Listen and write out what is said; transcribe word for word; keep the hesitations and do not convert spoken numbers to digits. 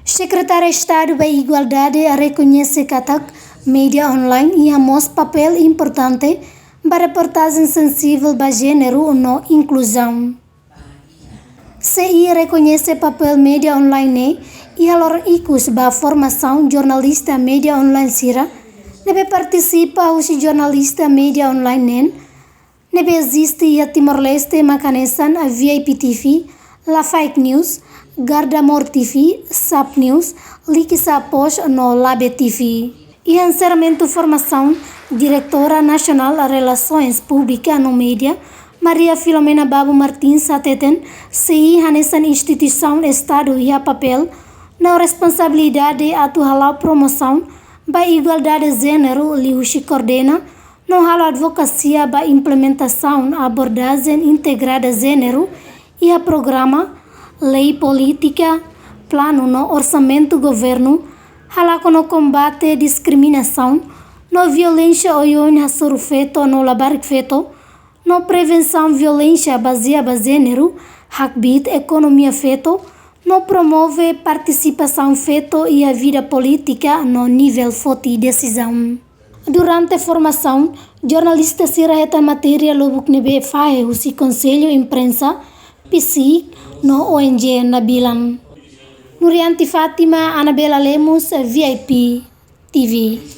Sekretáriu Estadu ba Igualdade rekoñese katak média online iha mós papél importante ba reportajen sensivel ba jéneru no inkluzaun. C I rekoñese papél média online ne'e iha loron ikus ba formasaun jornalista média online sira ne'ebé partisipa husi jornalista média online neen ne'ebé eziste iha Timor-Leste mak hanesan V I P T V, La Fake News, Garda Mor T V, Sap News, Likisá Post no Labe T V. Iha enserramentu formasaun, Diretora Nasionál Relasoens Públika no Média, Maria Filomena Babu Martins hateten, C I hanesan instituisaun Estadu iha papél no responsabilidade atu hala'o promosaun ba igualdade jéneru liuhusi koordena no halo advokasia ba implementasaun abordajen integrada jéneru iha programa, lei, polítika, planu no orsamentu governu, halakon no kombate diskriminasaun no violénsia oioin hasoru feto no labarik feto, no prevensaun violénsia bazeia ba jéneru, hakbiit ekonomia feto, no promove partisipasaun feto iha vida polítika no nivel foti desizaun. Durante formasaun, jornalista sira hetan matéria lubuk ne'ebé fahe husi Konsellu Imprensa, PSIC, no O N G nabilan. Nurianti Fátima, Anabela Lemos, V I P T V.